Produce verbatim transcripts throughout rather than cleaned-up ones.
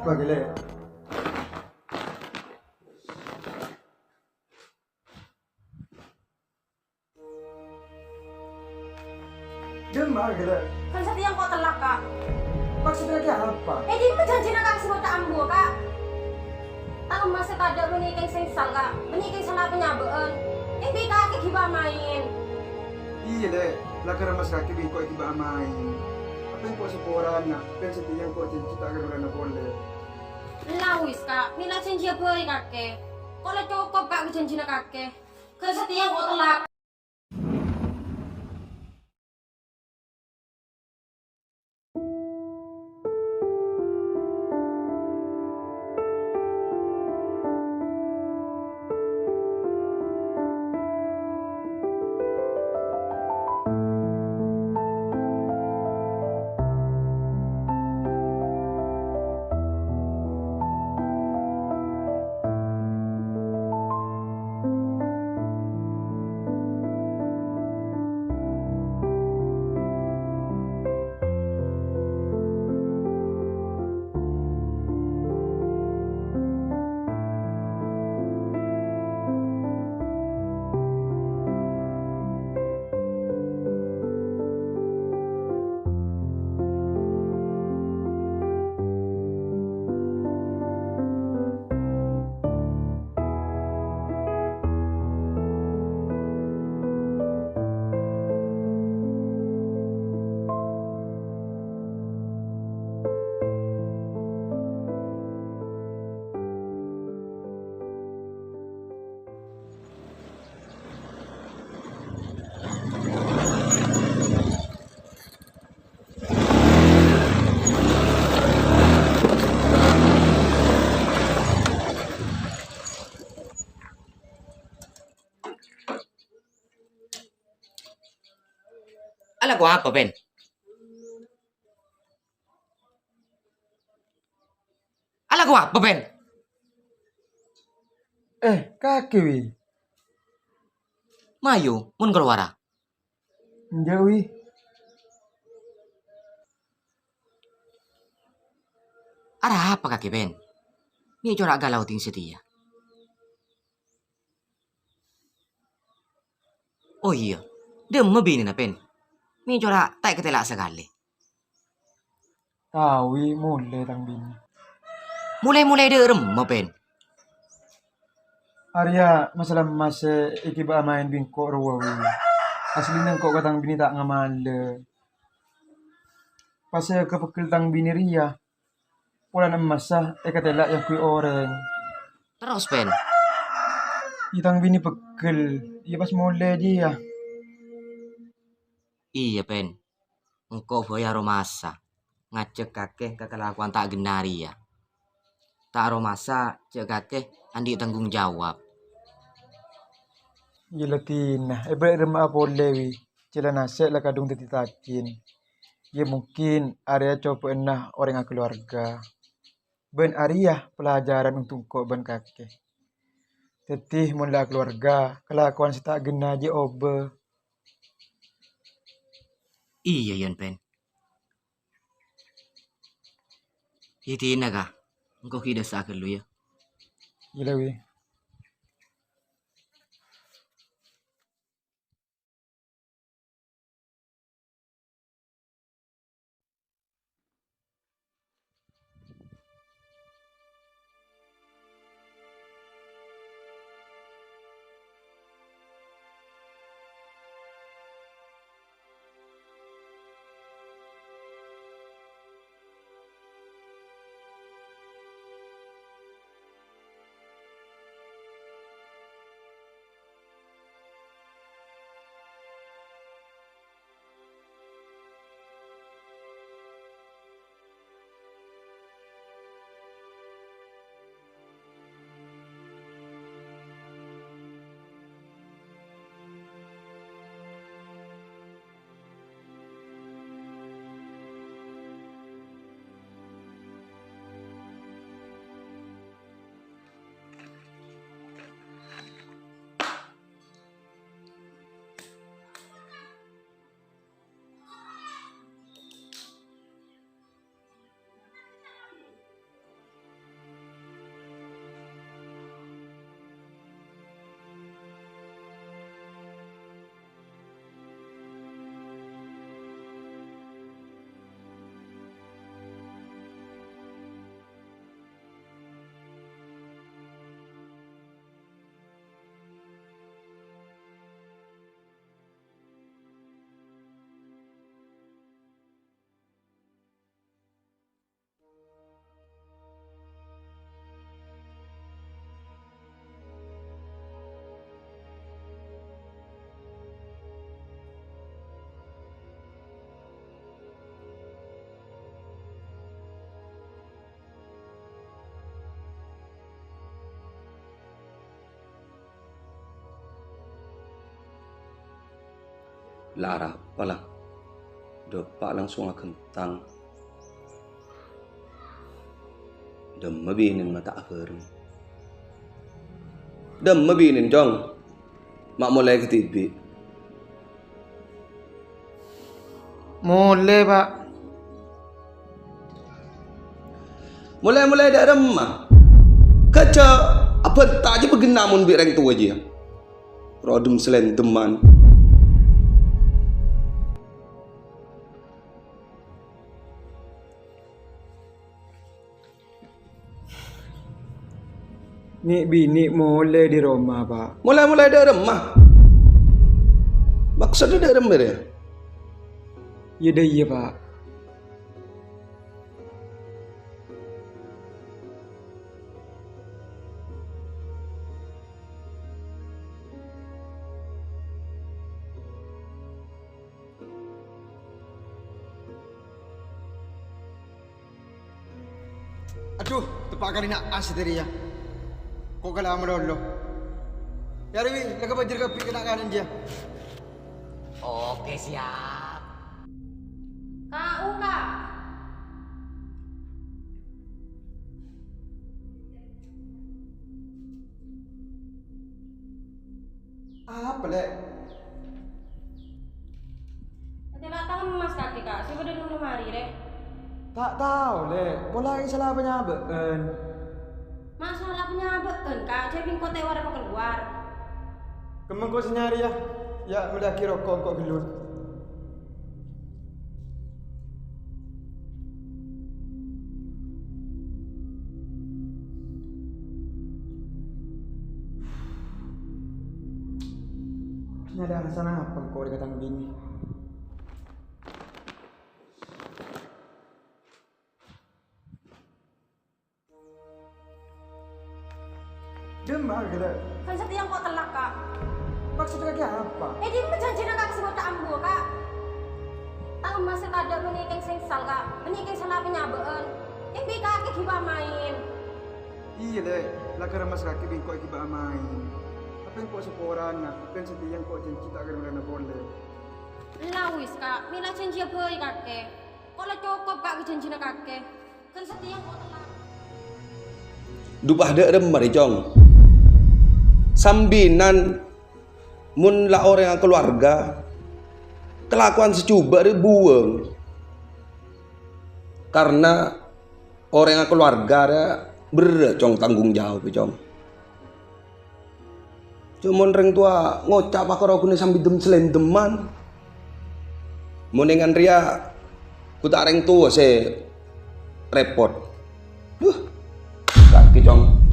Bâgâlè. Dimma, Gila? Kan satèya engko' tellak, Ka'. Maksudnya kayak apa? Eh, dimma janjina Ka' sè bâdâ ambu, Ka'? Tang emmas sè tadâ' bânnè kèng sèngsal, Ka'. Bânnè kèng sala panyabâ'ân. Kèng bi' kakè ghi' bâ' maèn. Iyâ, Lè'. La karana emmas kakè bi' engko' èghi bâ' maèn. Apa engko' saporana? Kan satèya engko' janji ta' karana polè. La wis, Ka'. Mèla janjiyâ bhâi kakè. Engko' la cokop, Ka', ka janjina kakè. Kan satèya engko' tellak. Alako apa, Pen? Alako apa, Pen? Eh, kakè, Wi. Mayu, mon kalowara. Enjâ', Wi. Arapa kakè, Pen? Mè' cora' galau ting satèya. Oh iyâ, dimma binèna, Pen? Mè' cora' ta' èkatella' sakalè. Tao, Wi, molè tang binè. Molè-molè dâ' remma, Pen? Arèya masalah emmas sè èghi bâ' maèn bi' engko' rowa, Wi. Aslina engko' ka tang binè ta' ngamalè. Pas sè èkapegghel tang binè rèya, polana emmassa èkatella' èangghuy orèng. Terros, Pen? Iyâ, tang binè pegghel. Iyâ, pas molè jiyâ. Iyâ, Pen. Engko' bhâi aromasa ngajhâk kakè ka kalakowan ta' ghenna rèya. Ta' aromasa jhâ' kakè andi' tanggung jawab. Iyâ, la dinah, èbâlâ' remma'a polè, Wi. Jhâlân asè' la kadhung dhâddhi tajin. Iyâ, mungkin arèya cobâ'ânna orèng akalowarga. Bân arèya pelajaran onto' engko' bân kakè. Dhâddhi, mon la akalowarga, kalakowan sè ta' ghenna jhâ' obâ. Iyâ, Yan, Pen. Iyâ, dinah, Ka'. Engko' ghi' dâssa'a ghâllu, yâ. Iyâ, Wi. La arapa, la? Dâpa' langsung aghentang. Dâmma binèn ma' ta' abhâreng. Dâmma binèn, Cong. Ma' molè kadhibi'. Molè, Pa'. Molè-molè dâ' remma. Kajâ' abânta jiyâ bâgiyân mon bi' rèng towa jiyâ. Rodem salèndemman. Nè' binè' molè dâri roma, Pa'. Molè-molè dâ' remma? Maksoddhâ dâ' remma rèya? Iyâ, dâ' iyâ, Pa'. Adhu, teppa' kalina asè rèya. Ko' kala malolo. Yâ, Wi, la kabâjâr kabbhi kana'-kana' jiyâ. Oke, siap. Ka, uka. Apa, Lè'? Tèla' tang emmas kakè, Ka', sè bâdâ è lemari rè. Ta' tao, Lè'. Pola sala panyabâ'ân. Ma' sala panyabâ'ân, Ka'? Jhâ' bi' engko' tèwar apa kalowar? Kemma engko' sè nyarè, yâ. Yâ, mellèyaghi roko' engko' ghellun. Nyarè alasan apa engko' dâ' ka tang binè? Dâmma, Lè'? Kan satèya engko' tella', Ka'. Maksud kakè apa? Eh, dimma janjina kakè sè ngoca' ambu, Ka'? Tang emmas sè tadâ' bânnè kèng sèngsal, Ka'. Bânnè kèng sala panyabâ'ân. Kèng bi' kakè ghibâ maèn. Iyâ, Lè'. La karè emmas kakè bi' engko' èghibâ maèn. Tapè engko' saporana, bân satèya engko' janji ta' kèra-kèra polè. Ella wis, Ka'. Mèla janjiyâ bhâi kakè. Ko' la cokop, Ka', ka janjina kakè. Kan satèya engko' tella'. Dhu padâ remma rè, Cong. Sambinan mon la orèng akalowarga, kalakowan sè jhubâ' rè buwâng. Karna orèng akalowarga rè berrâ', Cong, tanggung jawab, Cong. Coma mon rèng towa ngoca' pakara ghuna sambi dem-salèndemman. Mon èngan rèya, ghu ta' rèng towa sè rèpot. Huh, kakè, Cong.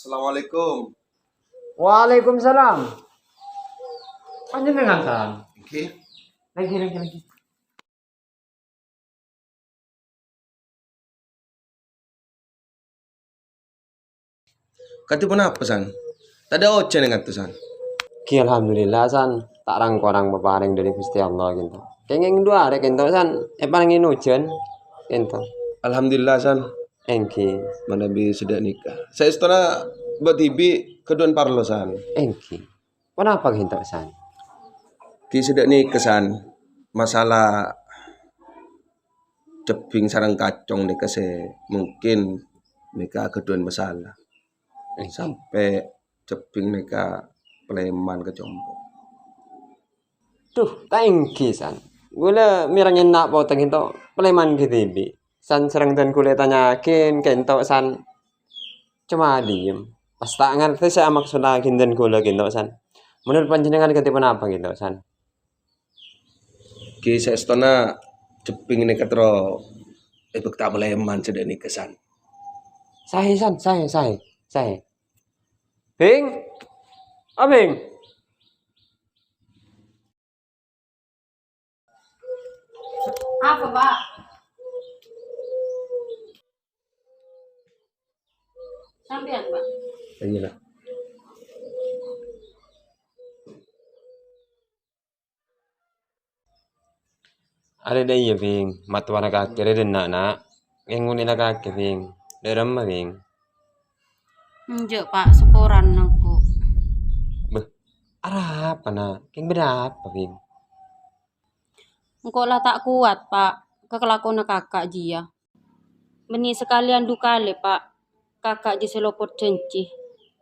Assalamualaikum. Waalaikumsalam. Panjenengan, San? Nggih. Lagi, lagi, lagi. Kadhi ponapa, San? Tadâ' ojhân è ngatosan? Ghi, alhamdulillah, San. Ta' rang-korang paparèng dâri Gustè Allah, ghânto. Kèngèng du arè, ghânto, San, èparèngè ojhân, ghânto. Alhamdulillah, San. Èngghi. Manabi sè dâ' nèka. Saèstona bâ' dhibi' ghâdhuwân parlo, San. Èngghi. Ponapa ghânto, San? Ghi sè dâ' nèka, San. Masalah jhebbhing sareng kacong nèka sè mungkin nèka ghâdhuwân masalah. Èngghi. Sampè' jhebbhing nèka palèman ka compo'. Dhu, ta' èngghi, San. Ghulâ mèreng enna' potèng kento, palèman ghi' dhibi'. San sareng dân ghulâ ètanya'aghin kento, san coma diem. Pas ta' ngartè sè amaksodhaghin dân ghulâ kento, san. Menurut panjhennengngan kadhi ponapa kento, san? Ghi saèstona Jepping nèka terro èbhâkta palèman sè dhâ'nèka, san. Saè, san, saè, saè, saè. Bing? Oh, Bing? Apa, Pak? Sampèyan, Pak. Iyâ, Nak. Arè dâ' iyâ, Bing. Mattowana kakè rè dhinna', Na'. Ngèngonèna kakè, Bing. Dâ' remma, Bing? Enjâ', Pak. Saporana engko'. Bâh, arapa, Na'? Kèng bâdâ apa, Bing? Engko' la ta' kowat, Pak, ka kalakowanna kaka' jiyâ. Bânnè sakalèyan du kalè, Pak. Kaka' jiyâ sè lopot jhânjhi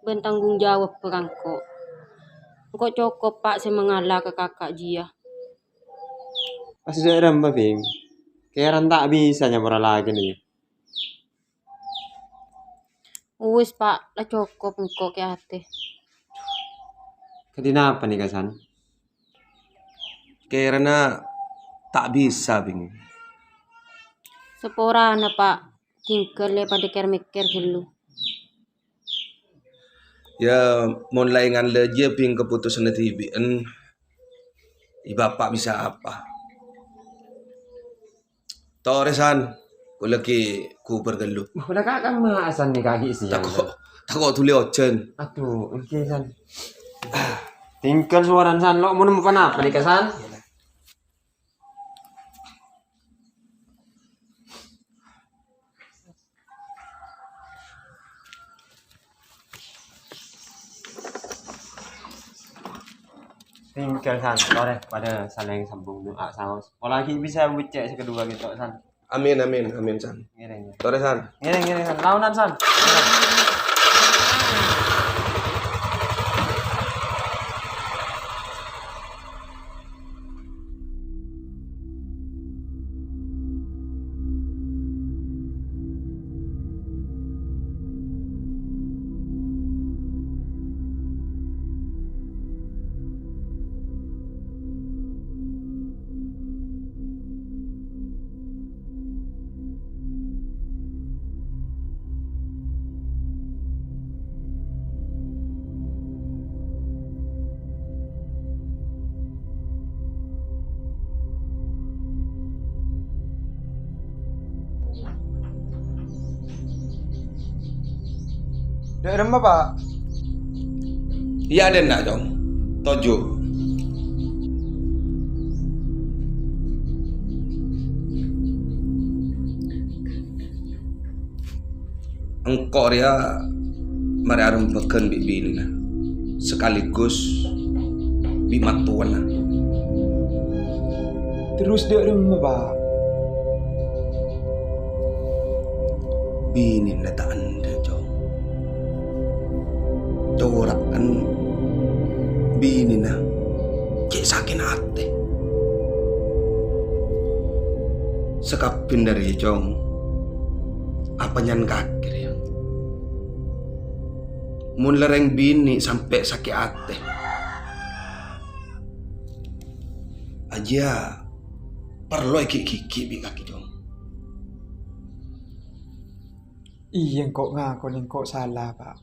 bân tanggung jawab ka engko'. Engko' cokop, Pak, sè mangala ka kaka' jiyâ. Pas dâ' remma, Bing. Kèran ta' bisa nyapora lakèna, yâ. Uwis, Pak, la cokop engko' kè atè. Kadhi napa nèka, San? Kèrana ta' bisa, Bing. Saporana, Pak. Tinggal lè padâ kèr-mèkkèr ghâllu. Yâ, mon la èngalajiyâ, Bing, kapotosanna dhibi'en, yâ, Bapa' bisa apa? Torè, San, kaulâ ghi' ghubâr ghâllu. Wah, la ka', kamma, San, nèka ghi' sèyang, tako', San. Tako' dhuli ojhân. Adu, èngghi, San. Tinggal saporana, San. Lo' mon ponapa nèka, San? Tinggal, San. Torè, padâ salèng sambung du'a saos. Polana ghi' bisa becce' sè kaduwâ kento, San. Amin, amin, amin, San. Ngèrèng, ya. Torè, San. Ngèrèng, ngèrèng, San. Laonan, San. Dâ' remma, Pak? Iyâ, dâ' enna', Cong. Toju'. Engko' rèya marè arembhâghân bi' binèna, sakaligus bi' mattowana. Terros dâ' remma, Pak? Binèna ta' endâ', Cong. Cora'en binèna cè' sakèna atè. Sakabbhiyânna rèya, Cong, apanyan kakè rèya. Mon la rèng binè' sampè' sakè' atè, ajiyâ parlo èghi'-ghighi' bi' kakè, Cong. Iyâ, engko' ngakona engko' sala, Pak.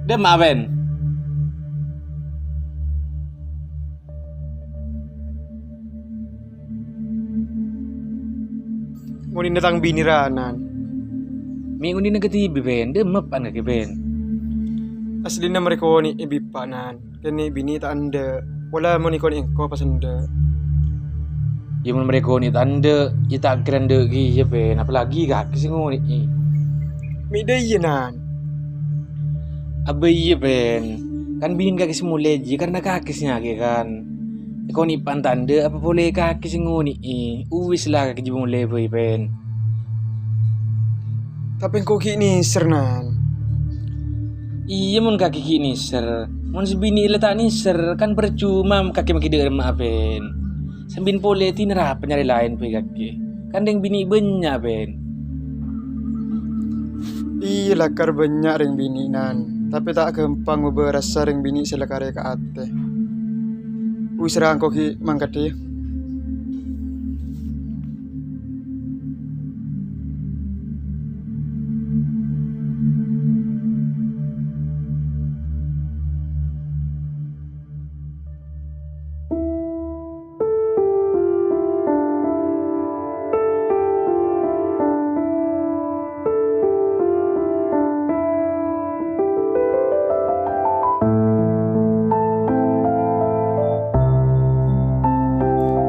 Dâ'emma'a, Bân? Ngonè'na tang binè, ra, Nan. Mè' ngonè'na kadhibi', Bân? Dâ'emma eppa'na kakè, Bân? Asllina marè konè'è bi' eppa', Nan. Kènè' binè ta' endâ'. Pola mon èkonè' engko' pas endâ'. Iyâ, mon marè konè' ta' endâ', iyâ ta' kèra endâ' kèya, Bân. Apalagi kakè sè ngonè'è. Mè' dâ' iyâ, Nan. Abâ iyâ, Bân. Kan binèna kakè sè molè, jiyâ, karna kakè sè nyakè', kan. Èkonè' eppa'na ta' endâ', apa polè kakè sè ngonè'è. Uwis la, kakè jiyâ molè bhâi, Bân. Tapè engko' ghi' nèser, Nan. Iyâ, mon kakè ghi' nèser. Mon sè binè' la ta' nèser, kan parcoma kakè makè dâ' remma'a, Bân. Sampèyan polè dinah arapa nyarè laèn bhâi kakè. Kan rèng binè' bânnya', Bân. Iyâ, lakar bânnya' rèng binè', Nan. Tapè ta' ghâmpang ngobâ rassa rèng binè' sè lakarè ka atè. Wis, ra, engko' ghi' mangkadhâ.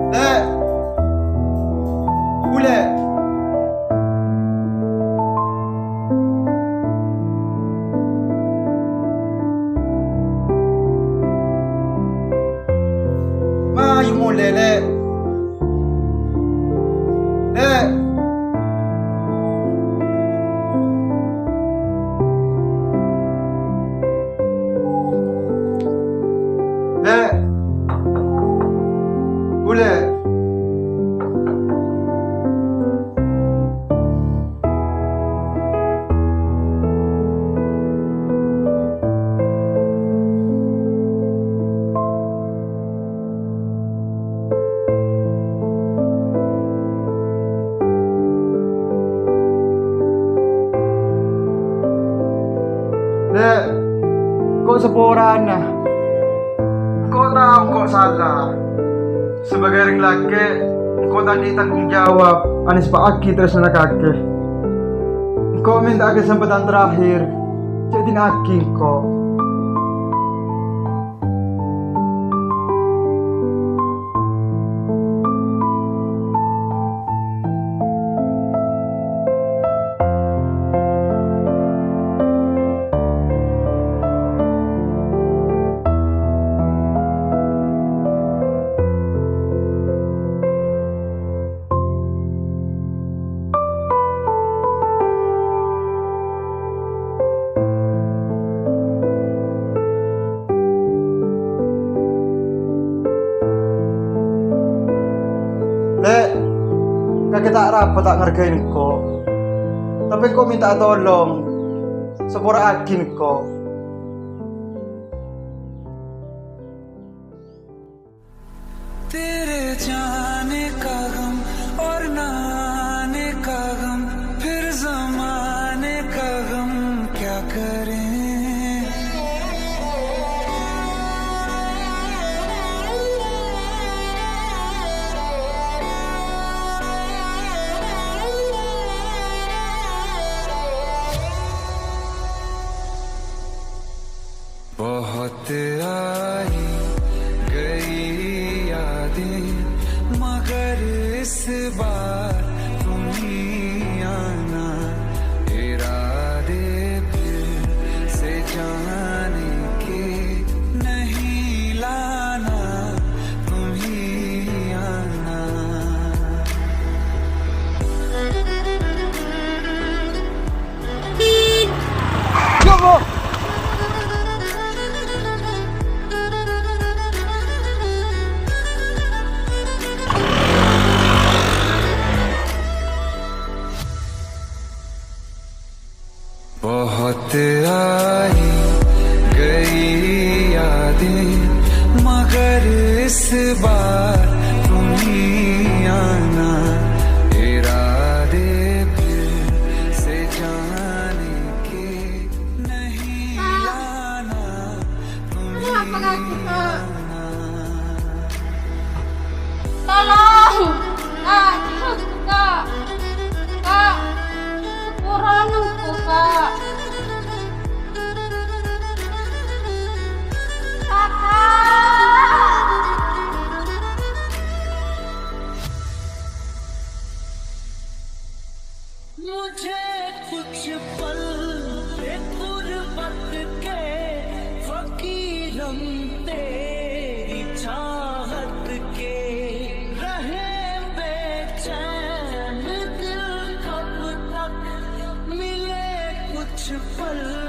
Lè'! Bulè! Mayu molè, Lè'. Lè'. Lè'. Bulè. Lè', engko' saporana. Engko' tao engko' sala. Sabâgâi orèng lakè', engko' ta' andi' tanggung jawab anèsbâ'âghi tarèsnana kakè. Engko' mènta'a kasempadhân terakhir, jhâ' dina'aghi engko'. Lè', kakè ta' arapa ta' ngargai engko'. Tapè engko' mènta'a tolong, sapora'aghi engko'. तेरे जाने का गम और ना आने का गम, फिर जमाने का गम क्या करें। बहुत आई गई यादें, मगर इस बार तुम ही आना। इरादे फिर से जाने के नहीं लाना, तुम ही आना। बहुत आई गई यादें, मगर इस बार तुम ही आना। इरादे फिर से जाने के नहीं। मुझे कुछ पल एक गुर्बत के, फकीरम तेरी चाहत के, रहे बेचैन दिल कब तक, मिले कुछ पल।